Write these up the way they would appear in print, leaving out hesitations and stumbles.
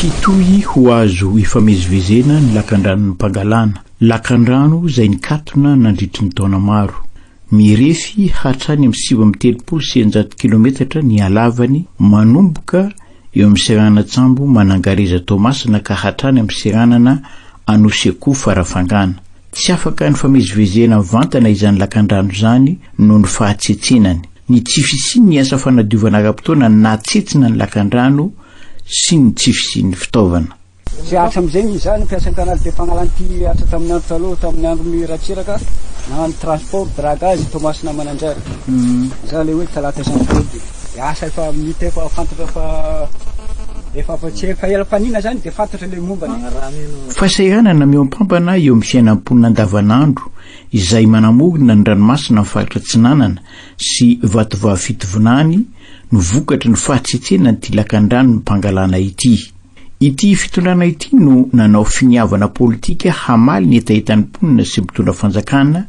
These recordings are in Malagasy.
Hitohy ho azo ifamezivezena ny lakandranon'i Pangalana, lakandrano izay nikatona nandritry ny taona maro. Mirefy hatrany amin'ny 639 kilometatra ny halavany manomboka eo amin'ny seranan-tsambo Manangareza Toamasina ka hatrany amin'ny seranana Anosiakoho Farafangana. Tsy afaka nifamezivezena mivantana izany lakandrano izany noho ny fahatsetsenany. Ny tsy fisian'ny asa fanadiovana ara-potoana nahatsetsina ny lakandrano sy ny tsy fisian'ny fitaovana. Tsy hatramin'izay ny izaho no mpiasan'ny Canal de Pangalana ity hatra tamin'ny andro taloha, tamin'ny andron'i Ratsiraka, nagnano transport, dragage Toamasina Mananjary. Za le hoe talata sy vendredi. Asa efa mita efa fantatra fa efa fa tsy efa ela fanina zany de fantatra le mombany. Fahasahiranana mihoampampana eo amin'ny fiainan'ny mponina andavanandro izay manamorona ny ranomasina amin'ny faritra Atsinanana sy Vatovavy Fitovinany no vokatry ny fahatsetsenan'ity lakandranon'i Pangalana ity. Ity fitondrana ity no nanao finiavana politika hamaly ny hetahetan'ny mponina sy mpitondra fanjakana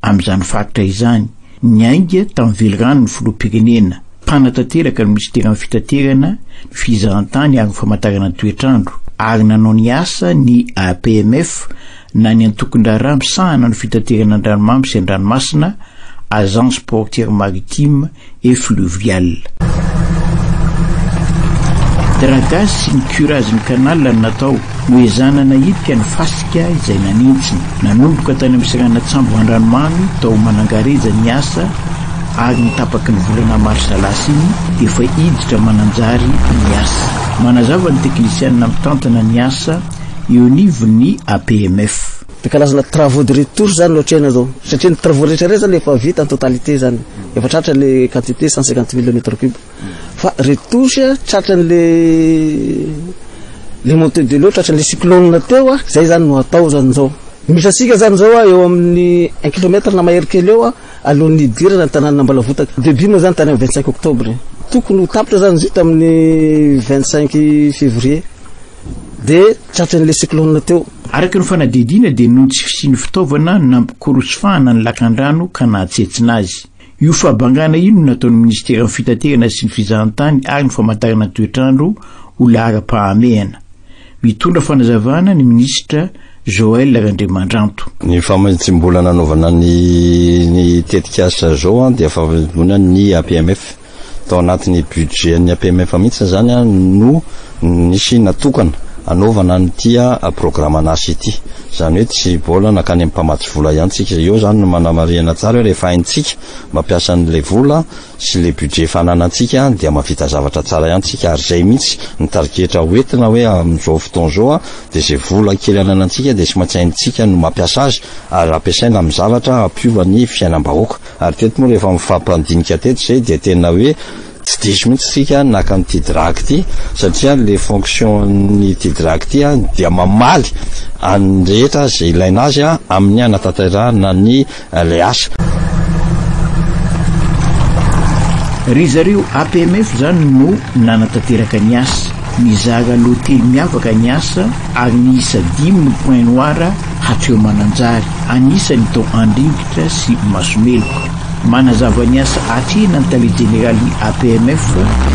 amin'izany faritra izany, niainga tamin'ny veliranon'ny filoham-pirenena, mpanatanteraka ny minisiteran'ny fitaterana, ny fizahantany ary ny famantarana ny toetr'andro, ary nanao ny asa ny APMF na ny antokon-draharaha misahana ny fitaterana an-dranomamy sy an-dranomasina, Agence Portière Maritime et Fluviale. Dragage sy ny curage ny canal no natao, noezahana nahidika ny fasika izay nanentsina. Nanomboka tany amin'ny seranan-tsambo Andranomamy tao Manangareja ny asa ary ny tapaky ny volana marsa lasa iny dia efa hiditra Mananjary ny asa. Manazava ny teknisianina mitantana ny asa eo anivon'ny APMF. Dia karazana travaux de retour zany no atrehina zao satria ny travaux rehetra rehetra zany efa vita en totalité zany efa tratra le quantité 150 000 mètres cubes fa retouche tratran'le le montée de l'eau tratran'le cyclone teo a zay zany no atao zany zao misy antsika zany zao a eo amin'ny un kilomètre na mahery kely eo a alohan'ny hidirana ny tanàna Ambalavotaka début moa zany tany amin'ny 25 octobre tokony ho tapitra zany izy io tamin'ny 25 février Dia tratran'ilay cyclone teo. Araka ny fanadihadiana dia noho ny tsy fisian'ny fitaovana nampikorosofahana ny lakandrano ka nahatsetsina azy. Io fahabangana io no nataon'ny minisiteran'ny fitaterana sy ny fizahantany ary ny famantarana ny toetr'andro ho laharam-pahamehana. Mitondra fanazavana ny minisitra Joël Randriamandranto. Ny famatsiam-bola nanaovana ny ny tetikasa izao dia famatsiam-bola ny APMF. Tao anatin'ny budget-n'ny APMF mihitsy izany no nisy natokana hanaovana an'ity programan'asa ity. Izany hoe tsy mbola nankany amin'ny mpamatsy vola ihany tsika. Eo izany no manamarihana tsara hoe rehefa haintsika mampiasa an'ilay vola sy ilay budget efa ananantsika dia mahavita zavatra tsara ihany tsika. Ary izay mihitsy ny tarigetra hoentina hoe amin'izao fotoana izao dia izay vola kely ananantsika dia tsy maintsy haintsika no mampiasa azy ary ampiasaina amin'ny zavatra hampiova ny fiainam-bahoaka. Ary teto moa rehefa mifampandinika teto izay dia tena hoe tsy diso mihitsy isika naka an'ity drague ity satria le fonction-n'ity drague ity dia mamaly an'ny rehetra izay ilaina azy amin'ny hanatanterahana ny ilay asa. Ry zareo APMF izany no nanatanteraka ny asa. Nizara loha telo miavaka ny asa ary niisa dimy ny point noir hatreo Mananjary, anisany tao Andringitra sy Masomeloka. Manazava ny asa atrehina ny tale jeneralin'ny APMF,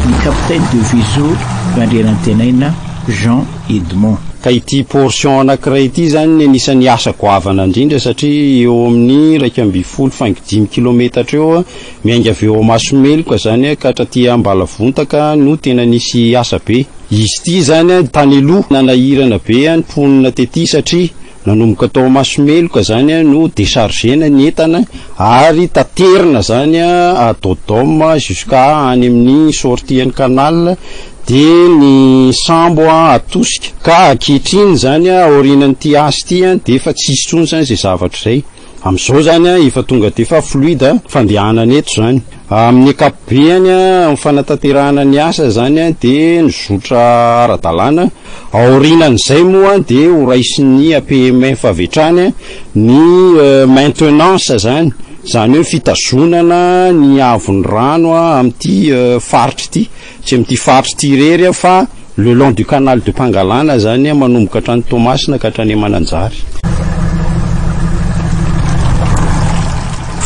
ny capitaine de vaisseau Randrianantenaina Jean Edmond. Ka ity portion anankiray ity izany ny anisan'ny asa goavana indrindra satria eo amin'ny 11 faingo dimy kilometatra eo miainga avy eo Masomeloka izany ka hatraty Ambalavontaka no tena nisy asa be. Izy ity izany tany aloha nanahirana be ny mponina tety satria nanomboka tao Masomeloka izany no decharger-na ny entana ary taterina izany à Dodoma jusqu'à any amin'ny sortie an'ny canal dia ny sambo atosika. Ka ankehitriny izany aorianan'ity asa ity dia efa tsy hisy intsony izany izay zavatra izay. Amin'izao izany efa tonga dia efa fluide fandehanana eto izany. Amin'ny ankapobeny, amin'ny fanatanterahana ny asa izany dia nizotra ara-dalàna. Aorianan'izay moa dia ho raisin'ny APMF avy hatrany ny maintenance izany, izany hoe fitazonana ny haavon'ny rano amin'ity faritra ity. Tsy amin'ity faritra ity irery fa le long du canal de Pangalana izany manomboka hatrany Toamasina ka hatrany Mananjary.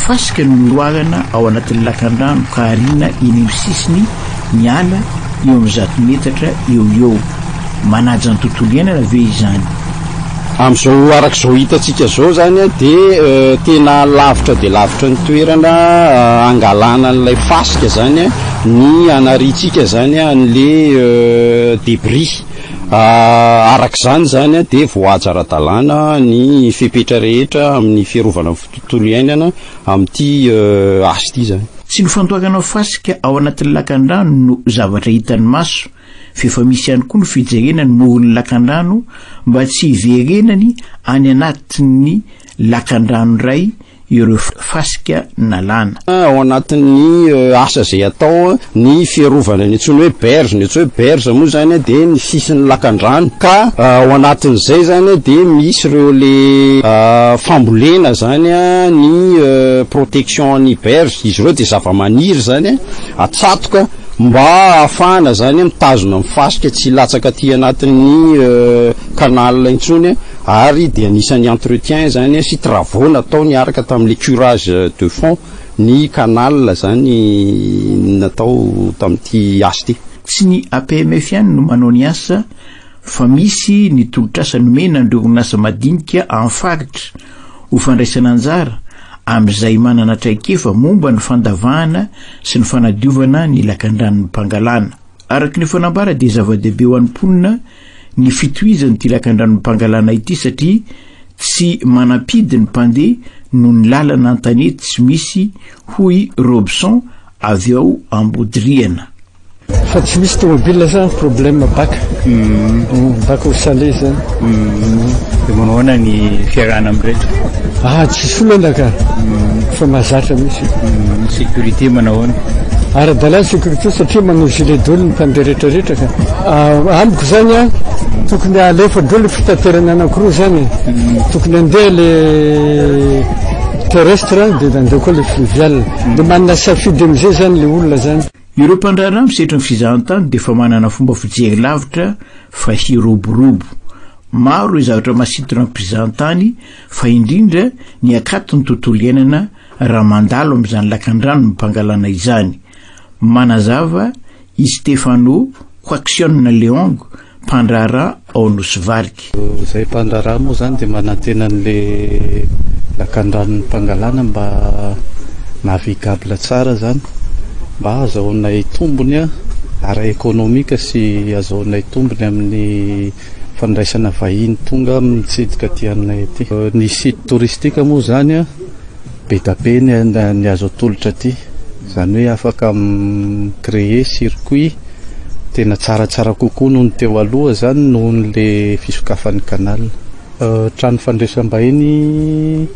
Fasika no noroahana ao anatin'ny lakandrano ka ariana eny amin'ny sisiny ny ala eo amin'ny zato metatra eo ho eo. Manaja ny tontolo iainana ve izany? Amin'izao araka izao hitantsika izao izany dia tena lavitra dia lavitra ny toerana hangalana an'ilay fasika izany ny hanariantsika izany an'ilay debris. Araka izany izany dia voahaja ara-dalàna ny fepetra rehetra amin'ny fiarovana ny tontolo iainana amin'ity asa ity izany. Tsy ny fandoakana fasika ao anatin'ny lakandrano no zavatra hitan'ny maso f'efa misy ihany koa ny fijerena ny moron'ny lakandrano mba tsy hiverenany any anatin'ny lakandrano indray ireo fasika nalana. Ao anatin'ny asa izay atao ny fiarovana ny antsoina hoe berge, ny antsoina hoe berge moa izany dia ny sisin'ny lakandrano ka ao anatin'izay izany dia misy ireo le fambolena izany ny protection ny berge, izy ireo dia zava-maniry izany atsatoka Mba hahafahana zany mitazona ny fasika tsy hilatsaka aty anatin'ny canal intsony ary dia anisan'ny entretien zany sy travaux natao niaraka tamin'le curage de fond ny canal zany natao tamin'ity asa ity. Tsy ny APMF ihany no manao ny asa fa misy ny tolotr'asa nomena an'ireo orinasa madinika amin'ny faritra ho fandraisana anjara amin'izay manana traikefa momba ny fandavahana sy ny fanadiovana ny lakandranon'i Pangalana. Araka ny efa nambara dia zava-dehibe ho an'ny mponina ny fitohizan'ity lakandranon'i Pangalana ity satria tsy manam-pidy ny mpandeha noho ny lalana an-tanety tsy misy hoy Robson avy ao Ambodiriana. Fa tsy misy tomobile zany problème bac. Bac au salé zany. Dia manao ahoana ny fiarahana amin'ireto? Ah, tsisy olana ka. Fa mahazatra mihitsy. Ny sécurité manao ahoana? Ara-dalàna sécurité satria manao gilet daholo ny mpandeha rehetrarehetra ka. Ah, amiko zany an, tokony alefa daholo fitaterana anankiroa zany e. Tokony andeha le terrestre dia andeha koa le fluvial. Dia manana safidy amizay zany le olona zany. Ireo mpandraharaha misetra ny fizahantany dia efa manana fomba fijery lavitra fa hiroborobo. Maro ireo zavatra masintona ny mpizahantany fa indrindra ny akaton'ny tontolo iainana raha mandalo amin'izany lakandrano mipangalana izany. Manazava i Stefano Quaxion Leong, mpandraharaha ao Nosy Varika. Izay mpandraharaha moa izany dia manantena an'le lakandranon'i Pangalana mba navigable tsara izany mba ahazahoanay tombony ara-ekonomika sy ahazahoanay tombony amin'ny fandraisana vahiny tonga mitsidika aty aminay aty. Ny site touristique moa izany Be da be ny azo atolotra aty, izany hoe afaka mi-créer circuit tena tsaratsara kokoa noho ny teo aloha izany noho le fisokafan'ny canal. Trano fandraisam-bahiny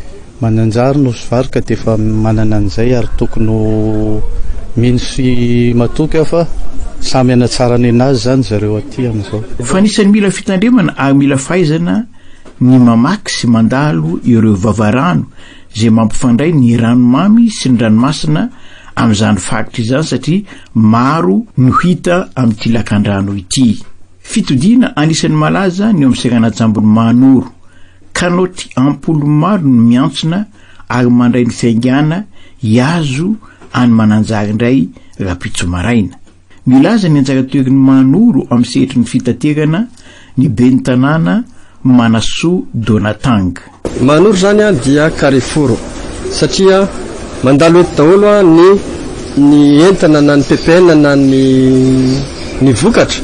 Mananjary, Nosy Varika dia efa manana an'izay ary tokony ho mino sy matoky aho fa samy hanatsara nenazy izany zareo aty amin'izao. Fa anisan'ny mila fitandremana ary mila fahaizana ny mamaky sy mandalo ireo vavarano izay mampifandray ny ranomamy sy ny ranomasina amin'izany faritra izany satria maro no hita amin'ity lakandrano ity. Fitodiana anisan'ny malaza ny eo amin'ny seranan-tsambon'i Mahanoro. Kanaoty am-polony maro no miantsona ary mandray ny fiaingàna hihazo an'i Mananjary indray rahampitso maraina. Milaza ny anjara toeran'i Mahanoro amin'ny sehatry ny fitaterana ny ben'ny tanàna Manasoa Donatang. Mahanoro izany dia carrefour satria mandalo eto daholo ny ny entana na ny ppn na ny ny vokatra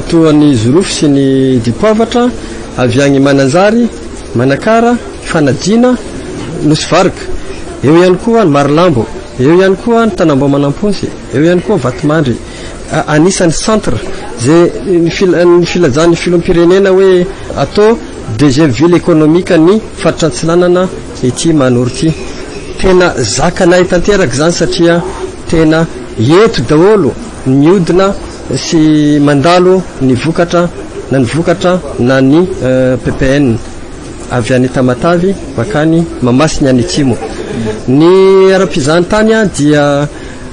toa ny zorofo sy ny dipoavatra avy agny Mananjary, Manakara, Fanadina, Nosy Varika. Eo ihany koa ny Marolambo, eo ihany koa ny Tanambao Manampontsy. Eo ihany koa Vatomandry, anisan'ny centre izay ny filazan'ny filoham-pirenena hoe atao deuxième ville économique ny faritra Antsinanana ity Mahanoro ity. Tena zakanay tanteraka izany satria tena eto daholo ny mihodina sy mandalo ny vokatra na ny vokatra na ny ppn avy any Tamatavy mankany Mahamasina any Atsimo. Ny ara-pizahantany dia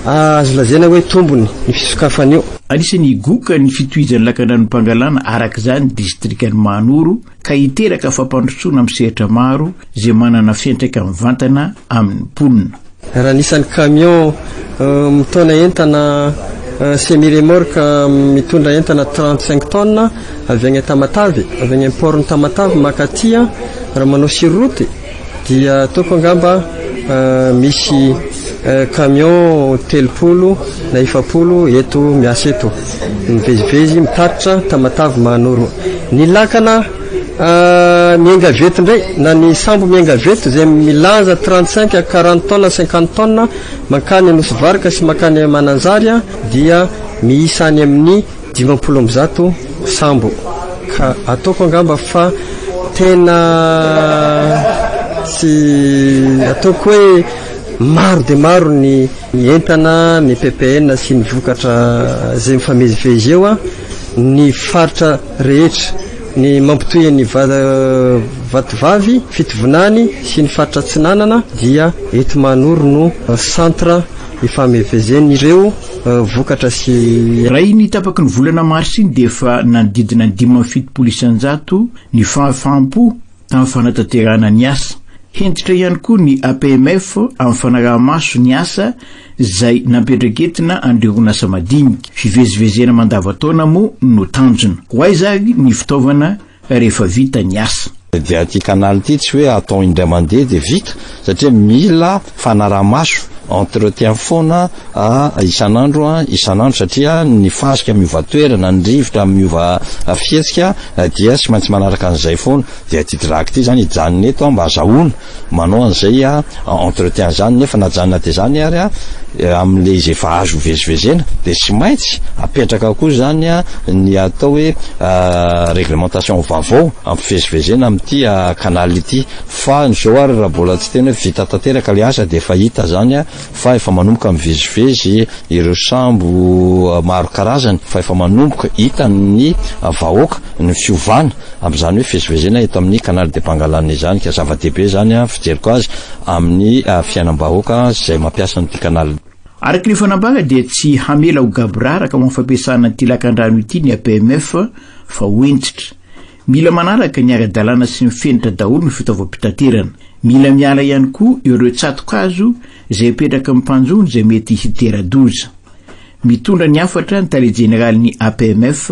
Azo lazaina hoe tombony ny fisokafan'io. Anisan'ny higoka ny fitohizan'ny lakandranom-pangalana araka izany ny distrikan'i Mahanoro ka hiteraka fampandrosoana amin'ny sehatra maro izay manana fiantraika mivantana amin'ny mponina. Raha ny isan'ny camion mitaona entana Semi remorque mitondra entana 35 tonnes avy agny Tamatave, avy agny amin'ny port-n'i Tamatave mankaty raha manao sur route dia ataoko angamba misy camion 30 na 40 eto miasa eto mivezivezy mitatitra Tamatave Mahanoro. Ny lakana miainga avy eto indray na ny sambo miainga avy eto izay milaza 35 à 40 tonnes, 50 tonnes mankany Nosy Varika sy mankany Mananjary dia miisa any amin'ny 150 sambo ka ataoko angamba fa tena tsy ataoko hoe maro dia maro ny entana, ny ppn sy ny vokatra izay mifamezivezy eo ny faritra rehetra, ny mampitohy an'i Vatovavy, Fitovinany sy ny faritra Atsinanana dia eto Mahanoro no centre ifamevezen'ireo vokatra sy. Raha iny tapaky ny volana marsa iny dia efa nanodidina ny 75% ny fahafaham-po tamin'ny fanatanterahana ny asa. Hentitra ihany koa ny APMF amin'ny fanaraha-maso ny asa izay nampiandraiketina an'ireo orinasa madinika. Fivezivezena mandavan-taona moa no tanjona. Ho aiza ary ny fitaovana rehefa vita ny asa? Dia ity canal ity tsy hoe atao indray mandeha dia vita satria mila fanaraha-maso, entretien foana isan'andro isan'andro satria ny fasika miova toerana, ny rivotra miova fihetsika dia tsy maintsy manaraka an'izay foana. Dia ity drague ity zany hijanona eto mba azahoana manao an'izay entretien zany nefa na janona dia zany ary amin'le izy efa azo vezivezena dia tsy maintsy apetraka koa zany ny atao hoe réglementation vaovao amin'ny fivezivezena amin'ity canal ity fa ny zao ary raha mbola tsy tena hoe vita tanteraka le asa dia efa hita zany fa efa manomboka mivezivezy ireo sambo maro karazany fa efa manomboka hitan'ny vahoaka ny fiovana amin'izany hoe fivezivezena eto amin'ny Canal de Pangalane izany ka zava-dehibe izany fijeriko azy amin'ny fiainam-bahoaka izay mampiasa an'ity canal. Araka ny efa nambara dia tsy hamela ho gaboraraka ho amin'ny fampiasana ity lakandrano ity ny APMF fa ho hentitra. Mila manaraka ny ara-dalàna sy ny fenitra daholo ny fitaovam-pitaterana. Mila miala ihany koa ireo tsato-kazo izay apetraky ny mpanjono izay mety hitera-doza. Mitondra ny hafatra ny tale jeneralin'ny APMF,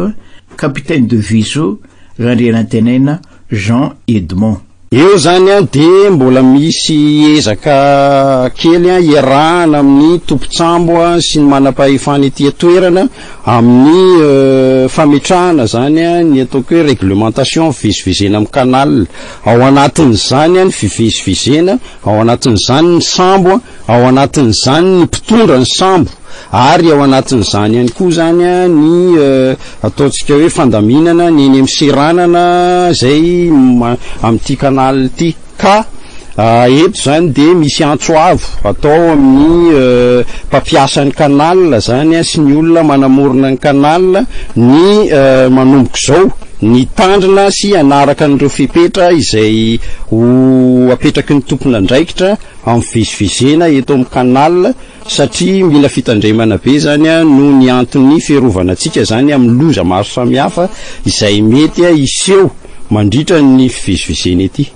Capitaine de vaisseau Randrianantenaina Jean Edmond. Eo izany dia mbola misy ezaka kely iarahana amin'ny tompon-tsambo sy ny manam-pahefana ety an-toerana amin'ny fametrahana izany ny ataoko hoe réglementation fivezivezena amin'ny canal. Ao anatin'izany ny fivezivezena, ao anatin'izany ny sambo, ao anatin'izany ny mpitondra ny sambo ary ao anatin'izany ihany koa izany ny Ataontsika hoe fandaminana ny eny amin'ny seranana izay amin'ity canal ity ka eto izany dia misy antso avo atao amin'ny mpampiasa ny canal izany sy ny olona manamorona ny canal ny manomboka izao ny hitandrina sy hanaraka an'ireo fepetra izay ho apetraky ny tompon'andraikitra amin'ny fivezivezena eto amin'ny canal Satria mila fitandremana be izany noho ny antony fiarovana antsika izany amin'ny loza maro samihafa izay mety hiseho mandritra ny fivezivezena ety.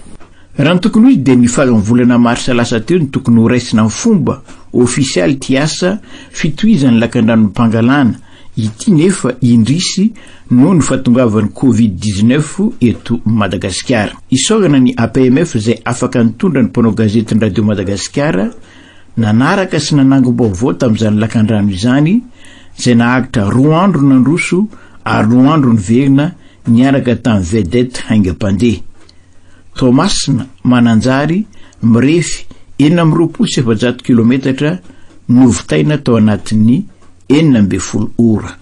Raha ny tokony ho izy dia ny faran'ny volana marsa lasa teo no tokony ho raisina amin'ny fomba ofisialy ity asa fitohizan'ny lakandranon'i Pangalana ity nefa indrisy noho ny fahatongavan'ny Covid 19 eto Madagasikara. Isaorana ny APMF izay afaka nitondra ny mpanao gazetin'ny Radio Madagasikara Nanaraka sy nanangom-baovao tamin'izany lakandrano izany, izay naharitra roa andro nandroso ary roa andro niverina niaraka tamin'ny vedette haingam-pandeha. Toamasina, Mananjary, mirefy 426 kilometatra novitaina tao anatin'ny 16 ora.